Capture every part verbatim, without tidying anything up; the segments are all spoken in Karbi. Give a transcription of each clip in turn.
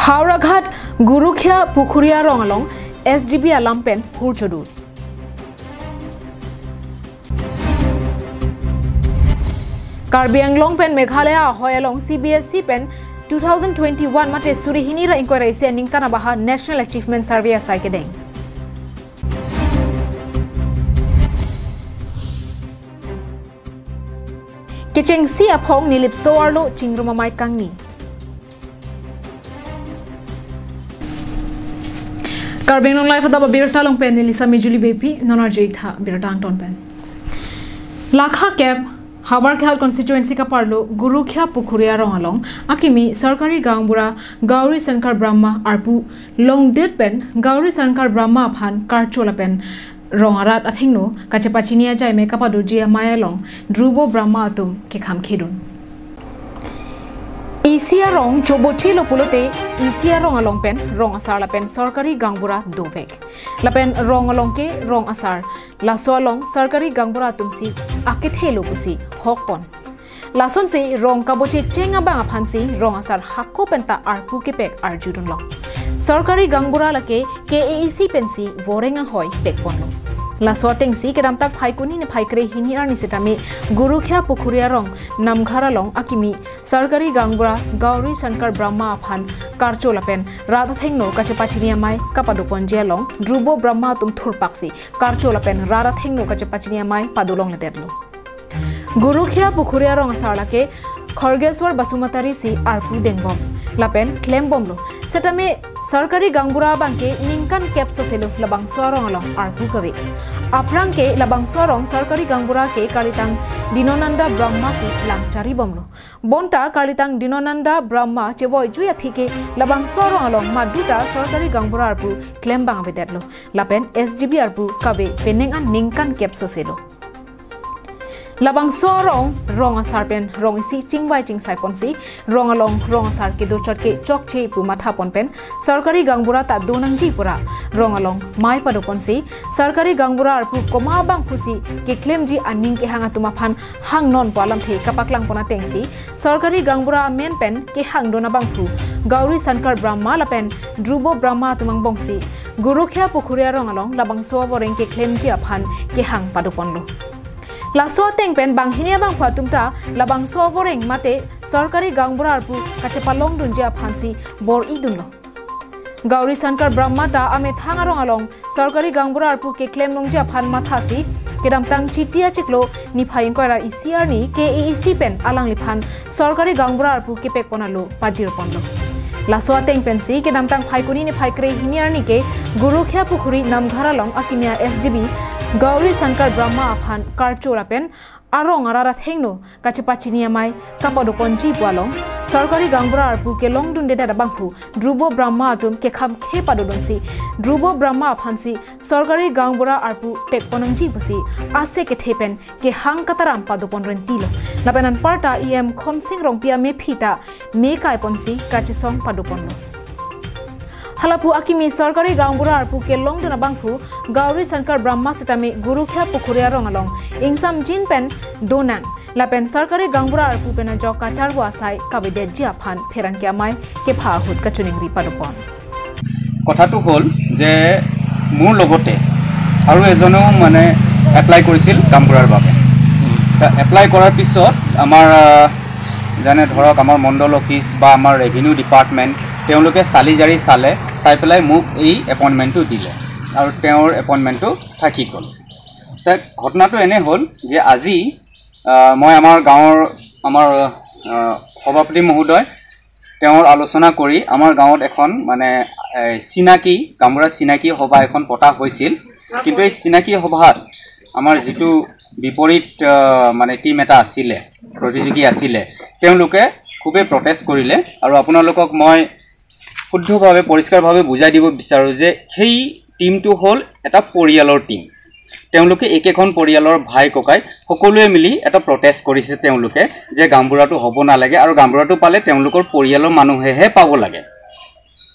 Howraghat Gurukhiya Pukhuri arong along S G B alam pen hur chodu. Karbi Anglong pen Meghalaya ahoi along C B S E pen two thousand twenty-one mate suri hini ra ingkoi ra isi aningkan abaha National Achievement Survey asai kedeng. Kechengsi aphong Nilip so-arlo chingrum amei kangni. Karbi Anglong Live adap abirta along pen neli Sami Julie Beypi, non arju-ik tha birta angton pen. Lakha kep Howraghat constituency kaparlo Gurukhiya Pukhuri arong along akimi Sarkari Gaonbura Gauri Shankar Brahma arpu longdet pen Gauri Shankar Brahma aphan karcho lapen rong arat athengno kachepachini ajaime kapadoji amei along Dhrubo Brahma atum kekham khedun. Isi arong chobochilo pulote isi arong along pen rong asar lapen Sarkari Gaonbura dovek. Lapen rong along ke rong asar. Laso along Sarkari Gaonbura atumsi akethelo pusi hokpon. Lasonsi rong kabochecheng abang aphansi rong asar hako penta arpu kepek arjudunlo. Sarkari Gaonbura lake K A A C pensi voreng ahoi pekponlo. Laso atengsi kedamtang Phaikuni niphai kre hini arni sitame Gurukhiya Pukhuri arong Namghar along akimi Sarkari Gaonbura Gauri Shankar Brahma aphan karcho lapen rat athengno kachepachini amei kapadoponji along Dhrubo Brahma atum thurpaksi karcho lapen rat athengno kachepachini amei padolongledetlo. Gurukhiya Pukhuri arong asar lake Khorgeswar Basumatary si arpu dengbom lapen klembomlo. Setame Sarkari Gaonbura abangke ningkan kep soselo labangso arong along arpu kave. Aphrang ke labangso arong Sarkari Gaonbura ke kalitang Dinonanda Brahma si langcharibomlo. Bonta kalitang Dinonanda Brahma chevoijui aphi ke labangso arong along maduta Sarkari Gaonbura arpu klembang avedetlo. Lapen S G B arpu kave penang an ningkan kep soselo. Labangso arong rong asar pen rong isi chingvai chingsaiponsi rong along rong asar kedochot ke chokche pu mathapon pen Sarkari Gaonbura ta donangji pura rong along mei padoponsi Sarkari Gaonbura arpu komat abangphusi keklemji aning kehang atum aphan hangnon pu alamthe kapaklangpon atengsi Sarkari Gaonbura amen pen kehangdun abangphu Gauri Shankar Brahma lapen Dhrubo Brahma atum angbongsi Gurukhiya Pukhuri arong along labangso avoreng keklemji aphan kehang padoponlo. Laso ateng pen banghini abangphu atum ta labangso avoreng mate Sarkari Gaonbura arpu kachepalongdunji aphansi bor-idunlo. Gauri Shankar Brahma ta amethang arong along Sarkari Gaonbura arpu keklemlongji aphan mathasi kedamtang Chiti achiklo niphai ingkoi ra isi arni K A A C pen alangliphan Sarkari Gaonbura arpu kepekpon alo pajirponlo. Laso ateng pensi kedamtang Phaikuni niphai kre hini arni ke Gurukhiya Pukhuri Namghar along akimi a S G B Gauri Shankar Brahma aphan karcho lapen arong arat athengno kachepachini amei kapadoponji pu along Sarkari Gaonbura arpu kelongdundedet abangphu Dhrubo Brahma atum kekham khe padodunsi Dhrubo Brahma aphansi Sarkari Gaonbura arpu pekponangji pusi ase kethe pen kehang kataram padopon rentilo. Lapen anparta E M Khonsing Rongpi amephi ta mekaiponsi kachesong padoponlo. Halapu akimi Sarkari Gaonbura arpu kelongdun abangphu Gauri Shankar Brahma sitame Gurukhiya Pukhuri arong along ingsamjin pen donang lapen Sarkari Gaonbura arpu pen ajok kacharvo asai kavedetji aphan pherangke amei kepha ahut kachiningri padopon. কথাটো হ'ল যে মোৰ লগতে আৰু এজনেও মানে এপ্লাই কৰিছিল গাঁওবুঢ়াৰ বাবে। এপ্লাই কৰাৰ পিছত আমাৰ আহ, যেনে ধৰক আমাৰ মণ্ডল অফিচ বা আমাৰ ৰেভিনিউ ডিপাৰ্টমেণ্ট, তেওঁলোকে চালি জাৰি চালে, চাই পেলাই মোক এই এপইণ্টমেণ্টটো দিলে আৰু তেওঁৰ এপইণ্টমেণ্টটো থাকি গ'ল। তে ঘটনাটো এনে হ'ল যে আজি আহ, মই আমাৰ গাঁৱৰ আমাৰ আহ, সভাপতি মহোদয়, তেওঁৰ আলোচনা কৰি আমাৰ গাঁৱত এখন মানে এ, চিনাকি গাঁওবুঢ়া চিনাকি সভা এখন পতা হৈছিল। কিন্তু এই চিনাকি সভাত আমাৰ যিটো বিপৰীত আহ, মানে টিম এটা আছিলে, প্ৰতিযোগী আছিলে, তেওঁলোকে খুবেই প্ৰটেষ্ট কৰিলে। আৰু আপোনালোকক মই শুদ্ধভাৱে পৰিষ্কাৰভাৱে বুজাই দিব বিচাৰোঁ যে সেই টিমটো হ'ল এটা পৰিয়ালৰ টিম। তেওঁলোকে একেখন পৰিয়ালৰ ভাই ককাই সকলোৱে মিলি এটা প্ৰটেষ্ট কৰিছে তেওঁলোকে যে গাঁওবুঢ়াটো হ'ব নালাগে আৰু গাঁওবুঢ়াটো পালে তেওঁলোকৰ পৰিয়ালৰ মানুহেহে পাব লাগে।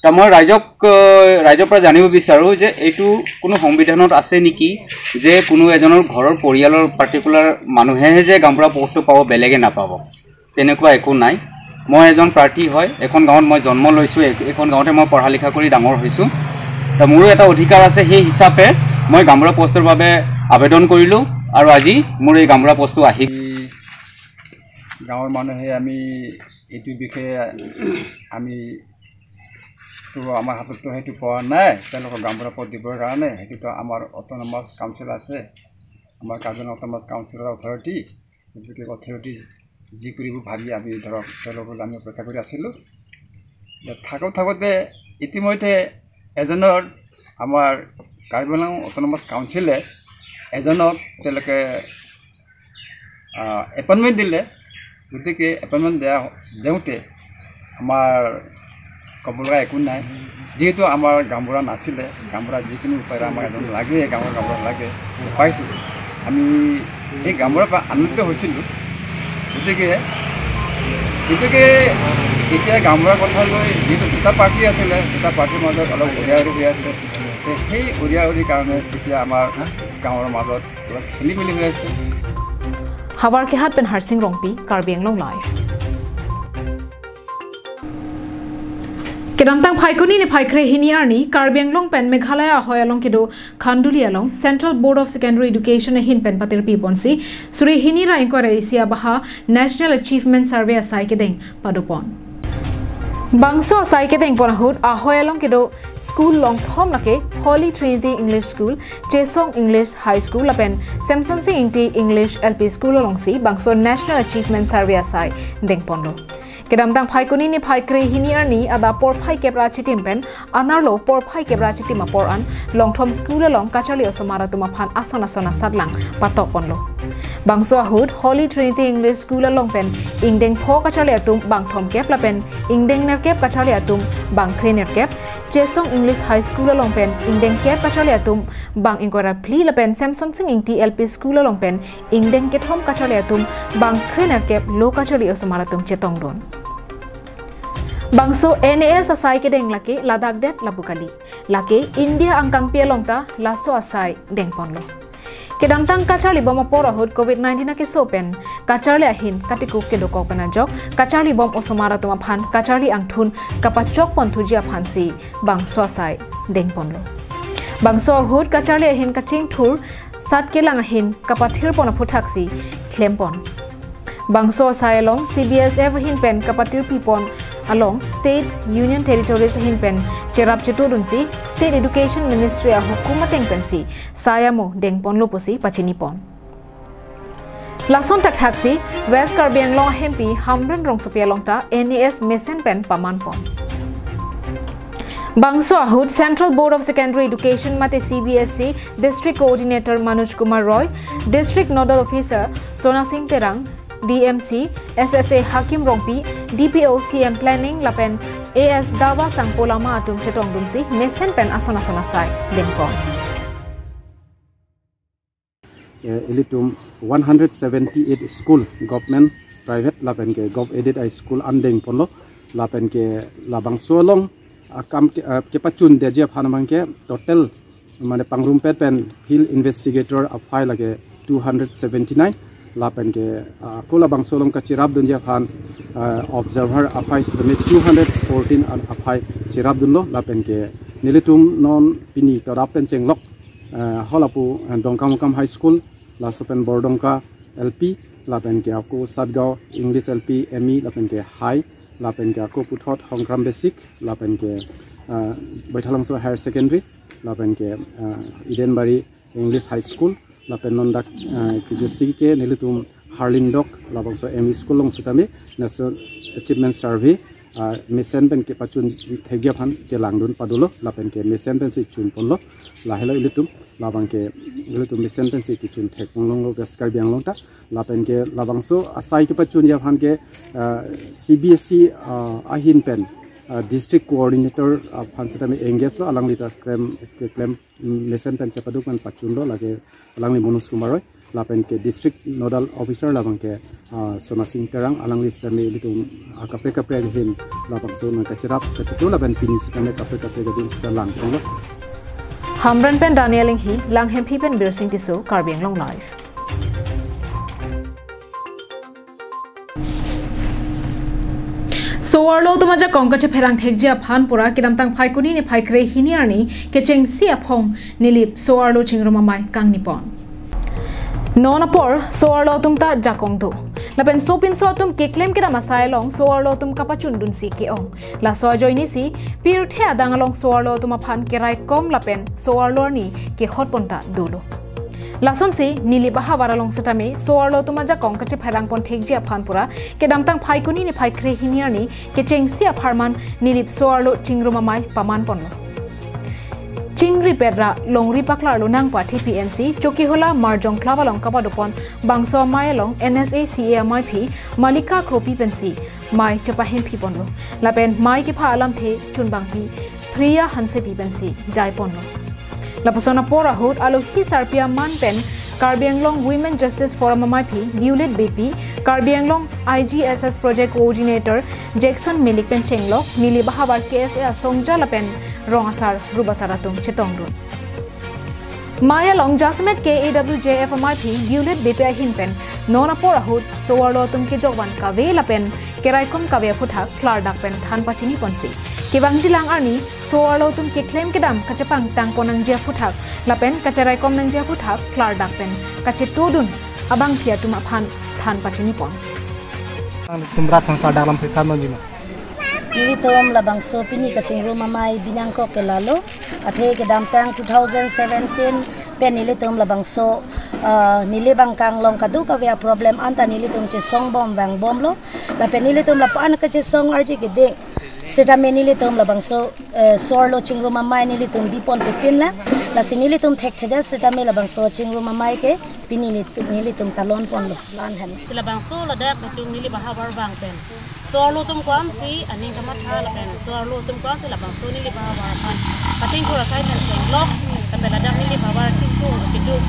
তা মই ৰাইজক আহ, ৰাইজৰ পৰা জানিব বিচাৰোঁ যে এইটো কোনো সংবিধানত আছে নেকি যে কোনো এজনৰ ঘৰৰ পৰিয়ালৰ পাৰ্টিকুলাৰ মানুহেহে যে গাঁওবুঢ়া পদটো পাব, বেলেগে নাপাব? তেনেকুৱা একো নাই। মই এজন প্ৰাৰ্থী হয়, এখন গাঁৱত মই জন্ম লৈছোঁ, এই- এইখন গাঁৱতে মই পঢ়া লিখা কৰি ডাঙৰ হৈছোঁ। তো মোৰো এটা অধিকাৰ আছে, সেই হিচাপে মই গাঁওবুঢ়া পষ্টৰ বাবে আবেদন কৰিলোঁ আৰু আজি মোৰ এই গাঁওবুঢ়া পষ্টটো আহিল। গাঁৱৰ মানুহে আমি এইটো বিষয়ে আমি তো আমাৰ হাতততো সেইটো পোৱা নাই, তেওঁলোকক গাঁওবুঢ়া পদ দিবৰ কাৰণে। সেইটোতো আমাৰ অট'নমাছ কাউন্সিল আছে, আমাৰ কাৰ্বি আংলং অট'নমাছ কাউন্সিলৰ অথৰিটি, গতিকে অথৰিটি যি কৰিব ভাবি আমি ধৰক তেওঁলোকলৈ আমি অপেক্ষা কৰি আছিলোঁ। যে থাকোঁ থাকোঁতে ইতিমধ্যে এজনৰ আমাৰ কাৰ্বি আংলং অট'নমাছ কাউন্সিলে এজনক তেওঁলোকে এপইণ্টমেণ্ট দিলে। গতিকে এপইণ্টমেণ্ট দিয়া দিওঁতে আমাৰ ক'ব লগা একো নাই, যিহেতু আমাৰ গাঁওবুঢ়া নাছিলে। গাঁওবুঢ়া যিকোনো উপায়েৰে আমাৰ এজন লাগে, গাঁৱৰ গাঁওবুঢ়া লাগে, পাইছোঁ। আমি এই গাঁওবুঢ়াৰ পৰা আনন্দিত হৈছিলোঁ। গতিকে গতিকে এতিয়া গাঁওবুঢ়াৰ কথা লৈ যিহেতু দুটা প্ৰাৰ্থী আছিলে, দুটা প্ৰাৰ্থীৰ মাজত অলপ উৰিয়া উৰি হৈ আছে। তে সেই উৰিয়া উৰিৰ কাৰণে এতিয়া আমাৰ গাঁৱৰ মাজত অলপ খেলি মেলি হৈ আছে। Havar Kehat pen Harsing Rongpi, Karbi Anglong Live. Kedamtang Phaikuni niphai krehini arni Karbi Anglong pen Meghalaya ahoi along kedo Khanduli along Central Board of Secondary Education ahin pen patirpi ponsi suri hini ra ingkoi ra isi abaha National Achievement Survey asai kedeng padopon. Bangso asai kedeng pon ahut ahoi along kedo school longthom lake Holy Trinity English School, Chesong English High School lapen Semsonsing Ingti English L P School alongsi bangso National Achievement Survey asai dengponlo. Kedamtang Phaikuni niphai krehini arni adap porphai kep ra chitim pen anerlo porphai kep ra chitim apor an longthom school along kacharli osomar atum aphan ason ason asatlang patok ponlo. Bangso ahut Holy Trinity English School along pen ingdeng pho kacharli atum bang thomkep lapen ingdeng nerkep kacharli atum bang kre nerkep, Chesong English High School along pen ingdeng kep kacharli atum bang ingkoi ra phli lapen Semsonsing Ingti L P School along pen ingdeng kethom kacharli atum bang kre nerkep lo kacharli osomar atum chetongdun. Bangso N A S asai kedeng lake ladak det lapu kali. Lake India angkangpi along ta laso asai dengponlo. Kedamtang kacharli bom apor ahut covid nineteen akeso pen kacharli ahin katikuk kedokok pen ajok kacharli bom osomar atum aphan kacharli angthun kapachok ponthuji aphansi bangso asai dengponlo. Bangso ahut kacharli ahin kachingthur sat kelang ahin kapathir pon aphuthaksi klempon. Bangso asai along C B S F ahin pen kapatirpi pon along States, Union Territories ahin pen cherap chetudunsi State Education Ministry ahukum ateng pensi sai amo dengponlo pusi pachini pon. Lason thakthaksi West Karbi Anglong ahempi Hamren Rongsopi along ta N A S mesen pen paman pon. Bangso ahut Central Board of Secondary Education mate C B S E District Coordinator Manoj Kumar Roy, District Nodal Officer Sona Singh Terang, D M C, S S A Hakim Rongpi, D P O C M Planning lapen A S Dawa Sangpo Lama atum chetongdunsi mesen pen ason ason asai dengpon. Eh, ilitum one hundred seventy-eight school, government, private lapen ke gov aided a school an dengponlo lapen ke labangso along akam ke, eh, kepachun detji aphan abang ke total mane pangrumpet pen field investigator aphai lake two hundred seventy-nine lapen ke, ah, ako labangso along kachirap dunji aphan, ah, observer aphai sitame two hundred fourteen an aphai chirap dunlo lapen ke nelitum non pini todap pen chenglok, eh, holapu, eh, Dongkamukam High School, laso pen Bordongka L P, lapen ke ako Satgaon English L P M E, lapen ke High, lapen ke ako puthot Hongkram Basic, lapen ke, eh, Baithalangso Higher Secondary, lapen ke, eh, Edenbari English High School, lapen non dak, eh, kejusi ke nelitum Harlindok labangso M E School along sitame National Achievement Survey, ah, mesen pen kepachun thekji aphan kelangdun padolo, lapen ke mesen pensi chunponlo, lahelo ilitum, labang ke ilitum mesen pensi kechun thekponlonglo West Karbi Anglong ta, lapen ke labangso asai kepachunji aphan ke, ah, C B S E, ah, ahin pen, ah, District Coordinator aphan sitame engage lo, alangli ta klem, keklem, mm, mesen pen chepaduk pen pachunlo, lake alangli Manoj Kumar Roy, lapen ke District Nodal Officer labang ke, ah, Sona Singh Terang, alangli sitame ilitum, ah, kaprek kaprek ahin labangso nangkachirap kachitu lapen pini sitame kaprek kaprek adin sita langpon lo. Hamren pen Daniel Inghi, Langhemphi pen Birsing Tisso, Karbi Anglong Live. So-arlo atum ajakong kachepherang thekji aphan pura kedamtang Phaikuni niphai krehini arni kechengsi aphong Nilip so-arlo chingrum amei kangni pon. Non apor so-arlo atum ta jakong do. Lapen sopinso atum keklem kedam asai along so-arlo atum kapachundunsi ke-ong. Laso ajoinesi pirthe adang along so-arlo atum aphan keraikom lapen so-arlo arni kehot pon ta dolo. Lasonsi Nilip ahavar along setame so-arlo atum ajakong kachepherang pon thekji aphan pura kedamtang Phaikuni niphai krehini arni kechengsi apharman Nilip so-arlo chingrum amei paman ponlo. Chingri petra longri paklarlo nangpa T P N C Chokihola Marjong Club along kapado pon bangso amei along N S A C A amei aphi Malika Kropi pensi mei chepahemphi ponlo. Lapen mei kepha alamthe chunbangpi Priya Hansepi pensi jai ponlo. Lapuson apor ahut alohi sarpi aman pen Karbi Anglong Women Justice Forum amei aphi Violet Beypi, Karbi Anglong I G S S Project Coordinator Jackson Milik pen chenglok Nilip ahavar K S A asongja lapen rong asar rup asar atum chetongdun. Mei along jasemet K A W J F amei aphi Violet Beypi ahin pen non apor ahut so-arlo atum kejokvan kave lapen keraikom kave aphuthak klardak pen than pachini ponsi kevangjilang arni so-arlo atum keklem kedam kachepangtang pon nangji aphuthak lapen kacheraikom nangji aphuthak klardak pen kachetudun abangpi atum aphan than pachini pon. Tumrat thang sadak lam pekam nangji ma. Nelitum labangso pini kachingrum amei binangkok ke lalo. Athe kedamtang two thousand seventeen pen nelitum labangso, ah, Nilip angkang along kadokave a-problem anta nelitum chesong bom vang bomlo. Lapen nelitum lapu-an kachesong arji keding setame nelitum labangso, eh, so-arlo chingrum amei nelitum bipon pepin la. Lasi nelitum thekthedet setame labangso chingrum amei ke pini nelitum, nelitum talon ponlo lan hen. Si labangso ladak nelitum Nilip ahavar abang pen so-arlo atum ko-ansi aning kamatha lapen so-arlo atum ko-ansi labangso Nilip ahavar aphan kachingthur asai pen chenglok lapen ladak Nilip ahavar kesung keduk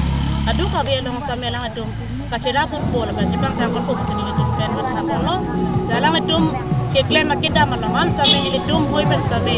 aduk avi along setame alanglitum kacherap ponpo lapen chepangtang ponpo pusi nelitum pen matha ponlo. Si alanglitum keklem akedam along an setame nelitum hoi pen setame,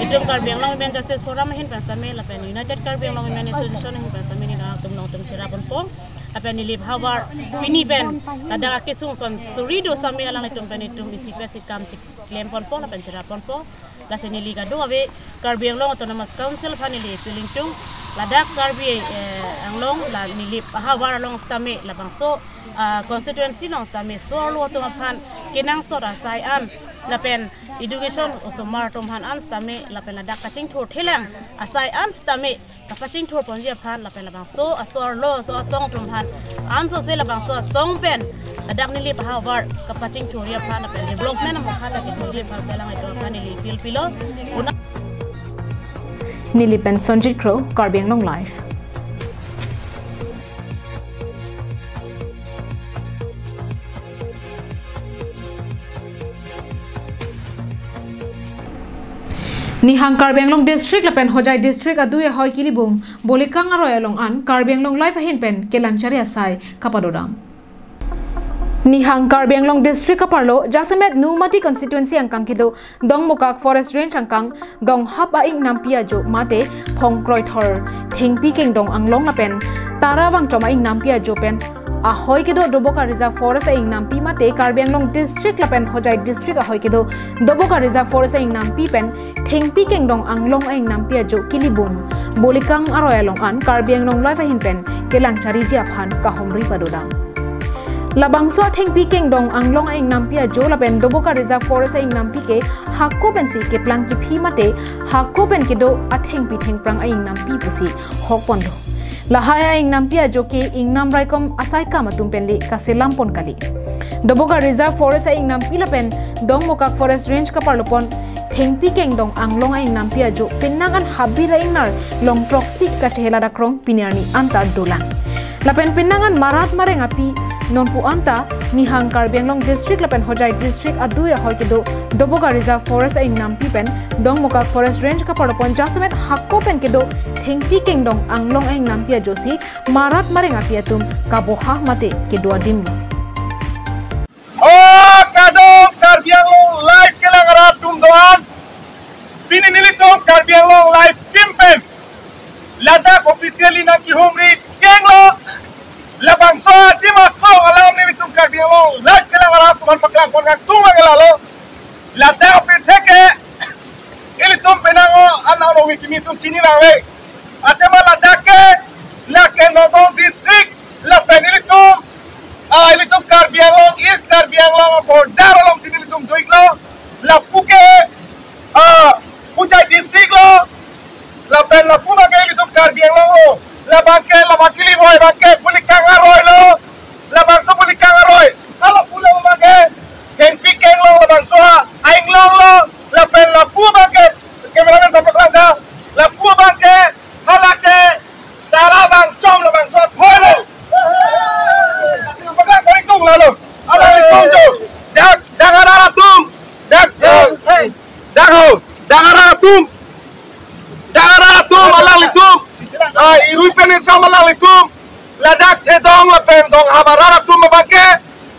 itum Karbi Anglong Women Justice Forum ahin pen setame lapen United Karbi Anglong Women Association ahin pen setame nelitum alangtum cherap ponpo. Lapen Nilip ahavar pini pen ladak akesung son suri do setame alanglitum pen itum isipet sikam chik klem ponpo lapen cherap ponpo. Lasi neli kadokave Karbi Anglong Autonomous Council aphan neli appeal ingtung. Ladak Karbi, eh, Anglong la Nilip ahavar along setame labangso, ah, constituency along setame so-arlo atum aphan kenangsot asai an lapen education osomar atum aphan an setame lapen ladak kachingthur thelang asai an setame kapachingthur ponji aphan lapen labangso aso-arlo so asong atum aphan ansose labangso asong pen ladak Nilip ahavar kapachingthurji aphan lapen development amokha ta kepuji aphan si alanglitum aphan neli appeal pilo. Puna Nilip pen Sonjit Kro, Karbi Anglong Live. Nihang Karbi Anglong District lapen Hojai District adui ahoi Kilibung Bolikang aroi along an Karbi Anglong Live ahin pen kelang chari asai kapadodam. Nihang Karbi Anglong District kaparlo jasemet Nomati constituency angkang kedo Dongmukak Forest Range angkang Donghap a-ingnampi ajo mate Phongkroithor Thengpi Kengdong Anglong lapen Tara Vangchom a-ingnampi ajo pen ahoi kedo Doboka Reserve Forest a-ingnampi mate Karbi Anglong District lapen Hojai District ahoi kedo Doboka Reserve Forest a-ingnampi pen Thengpi Kengdong Anglong a-ingnampi ajo Kilibung Bolikang aroi along an Karbi Anglong Live ahin pen kelang chariji aphan kahumri padodam. Labangso Thengpi Kengdong Anglong a-ingnampi ajo lapen Doboka Reserve Forest a-ingnampi ke hako pensi keplang kephi mate hako pen kedo athengpi thengphrang a-ingnampi pusi hok ponlo. Lahai a-ingnampi ajo ke ingnam raikom asai kam atum pen le kaselam pon kali. Doboka Reserve Forest a-ingnampi lapen Dongmukak Forest Range kaparlo pon Thengpi Kengdong Anglong a-ingnampi ajo penang an habit a-ingnar long throksi kachehela dakrong pini arni anta dolang. Lapen penang an marat mareng api nonpu anta Nihang Karbi Anglong District lapen Hojai District adui ahoi kedo Doboka Reserve Forest a-ingnampi pen Dongmukak Forest Range kaparlo pon jasemet hako pen kedo Thengpi Kengdong Anglong a-ingnampi ajosi marat mareng api atum kaboha mate kedo adim lo. O kadokave Karbi Anglong Live kelang arat atum do-an. Pini nelitum Karbi Anglong Live team pen ladak officially nangkehumri chenglo. Labangso adim aklong alam nelitum Karbi Anglong Live kelang arat atum aphan paklang pon kangtung abang ke lalo. Ladak apirthe ke ilitum penang o anang rongi kimi atum chini nangve. Athema ladak ke lake Nagaon district lapen ilitum, ah, ilitum Karbi Anglong, East Karbi Anglong border alongsi ilitum do-iklo. Lapu ke, ah, Hojai district lo. Lapen lapu abang ke ilitum Karbi Anglong lo. Labang ke, labang kili boi abang ke Bulikang aroi lo. Labangso Bulikang aroi. Halapu labang ke Thengpi keng along labangso a-inglong lo. Lapen lapu abang ke, cameraman papak lang ta. Lapu abang ke hala ke Tarabangchom labangso athoi lo. Papak lang kori tung lalo. Ala tung jo. Dak, dak arat atum. Dak, dak ho. Dak arat atum. Dak arat atum, alanglitum. Ah, irui pen esam alanglitum. Ladak Thedong lapen Donghap arat atum abang ke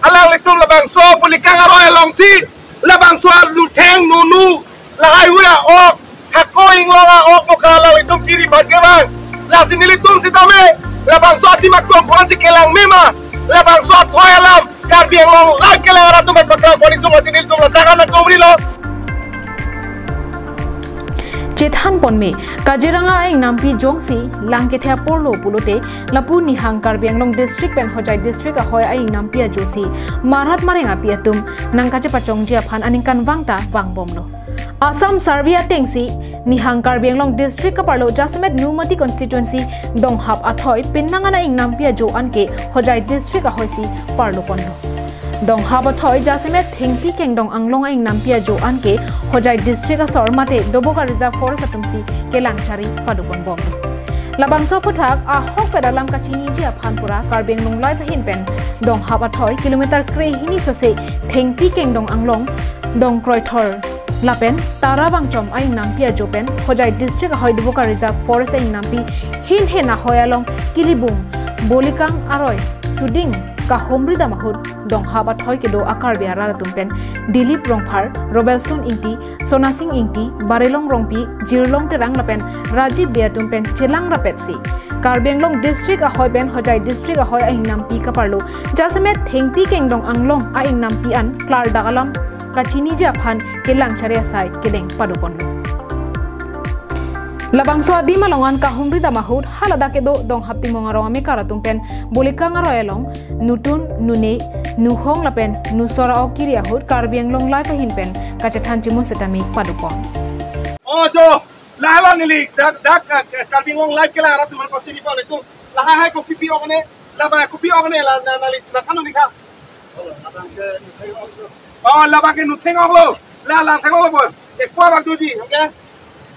alanglitum labangso Bulikang aroi alongsi labangso anutheng nunu lahai hui a-ok, hako inglong a-ok moka alanglitum kiri bhat kevang. Lasi nelitum sitame labangso adim aklong koan si kelang mema, labangso athoi alam Karbi Anglong Live kelang arat atum pen paklang pon-iktum, lasi nelitum ladak an nangkumri lo. Chethan ponme, Kaziranga a-ingnampi jongsi lang kethe apor lo pulote, lapu Nihang Karbi Anglong District pen Hojai District ahoi a-ingnampi ajosi marat mareng api atum nangkachepachongji aphan aningkanvang ta vangbomlo. Assam Survey atengsi Nihang Karbi Anglong District kaparlo jasemet Nomati Constituency Donghap athoi penang an a-ingnampi ajo anke Hojai District ahoisi parlo ponlo. Donghap athoi jasemet Thengpi kengdong anglong a-ingnampi ajo anke Hojai District asor mate Doboka Reserve Forest atumsi kelang chari pado ponbomlo. Labangso aphuthak ahokpet alam kachiniji aphan pura Karbi Anglong Live ahin pen Donghap athoi kilometer krehini sose Thengpi kengdong anglong Dongkroithor lapen Tarabangchom a-ingnampi ajo pen Hojai District ahoi Doboka Reserve Forest a-ingnampi hin hin ahoi along Kilibung, Bulikang aroi, Suding, Kahumri dam ahut Donghap athoi kedo a-Karbi arat atum pen Dilip Rongphar, Robelson Ingti, Sonasing Ingti, Barelong Rongpi, Jirlong Terang lapen Rajiv Bey atum pen chelang rapetsi Karbi Anglong District ahoi pen Hojai District ahoi a-ingnampi kaparlo jasemet Thengpi kengdong anglong a-ingnampi an klardak alam kachiniji aphan kelang chari asai kedeng pado ponlo. Labangso adim along an Kahumri dam ahut haladak kedo Donghap Timung arong amekar atum pen Bulikang aroi along nutun, nune, nuhong lapen nusor a-ok kiri ahut Karbi Anglong Live ahin pen kachethan chimun setame pado pon. O jo, la la neli dak dak, eh, Karbi Anglong Live kelang arat atum aphan chini pon-iktum. Lahai hai kopi pi ok ne, labang kopi ok ne, la na neli na kanu ni kha. Oh, labang ke nutheng ok lo. Oh, labang ke nutheng ok lo. La lang theng ok lo bon. Ekwa bang tuji, oke?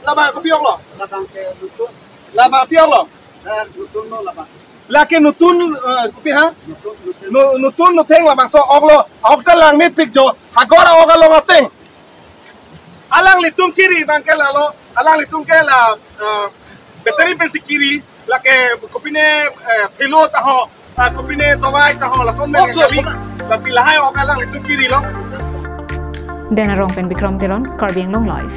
Labang kopi ok lo. Labang ke nutun. Labang pi ok lo. Eh, nutun lo labang. Lake nutun, eh, kopi ha? Nutun, nutun. Nu-, nutun nutheng labangso ok lo. Ok ta langmepik jo. Hagor ok along ateng. Alanglitum kiri abang ke lalo. Alanglitum ke la, eh, battery pensi kiri. Lake kopine, eh, pillow ta ho, ah, kopine dawai ta ho, lason pen Oh, kali, lasi lahai ok alanglitum kiri lo. Dena Rong pen Bikram Teron, Karbi Anglong Live.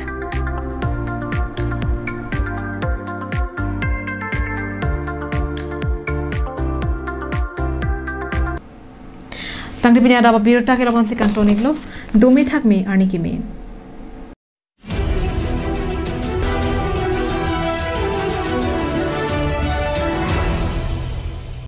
Tangte pini adap abirta ke la-an si kangton-iklo, dome thakme arni keme.